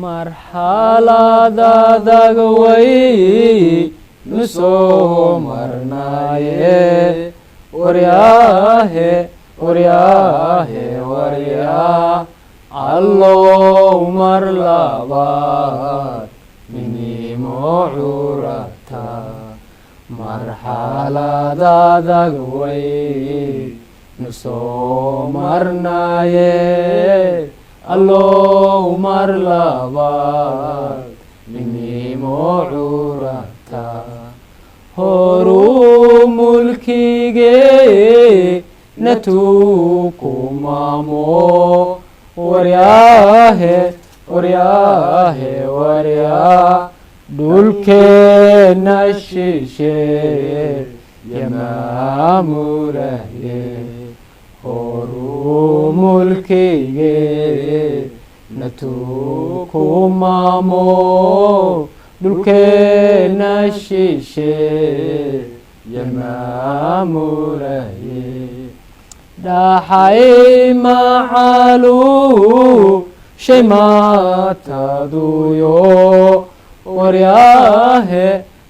Marxalad adag waynu soo marnaaye, waryaahe, waryaahe, waryaa, Allow mar labaad midnimo curata. Marxalad adag waynu soo marnaaye, Allow mar labaad midnimo curata. Horuu mulkige natukumaamo, waryaahe, waryaahe, waryaa, dhulkeenna shishe yamaamulaye. Horuu mulkige natukumaamo, dhulkeenna shishe yamaamulaye. Dhaxay macalu shay maataduyo, waryaahe,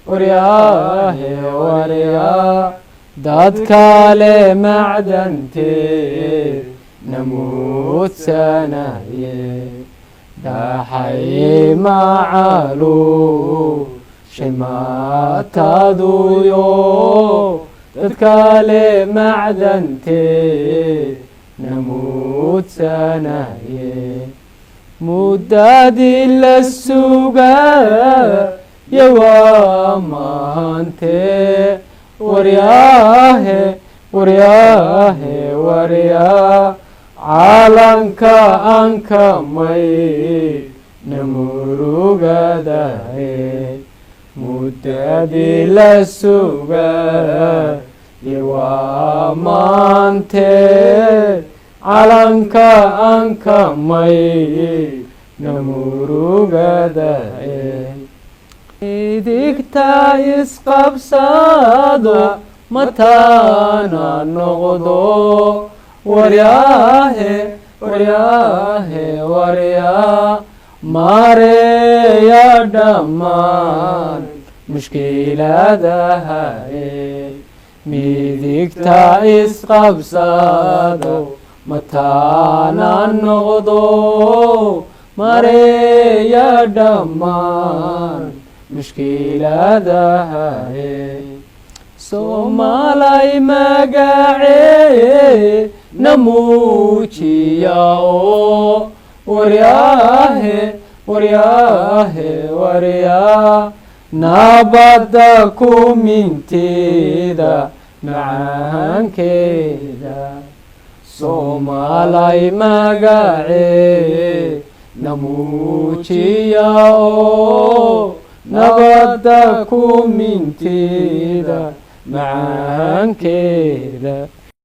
waryaahe, waryaa, dad kale macdantee namuudsanaye. Dhaxay macalu shay maataduyo, dad kale macdantee namuudsanaye. Muddadii la sugaa waa maante, waryaahe, waryaahe, waryaa, caalanka aan kamay namurugadahe. Muddadii la sugaa waa maante, calanka aan kamay namurugadahe. Midigta isqabsado mataana noqdo, waryaahe, waryaahe, waryaa, maareeya dhammaan mushkiladahae. Midigta isqabsado mataana noqdo, mareeya dhammaan mushkiladahae. Soomaalay magacee na muujiya oo, waryaahe, waryaahe, waryaa, nabadda ku mintida macaankeeda. Soomaalay magacee na muujiya oo, nabadda ku mintida macaankeeda.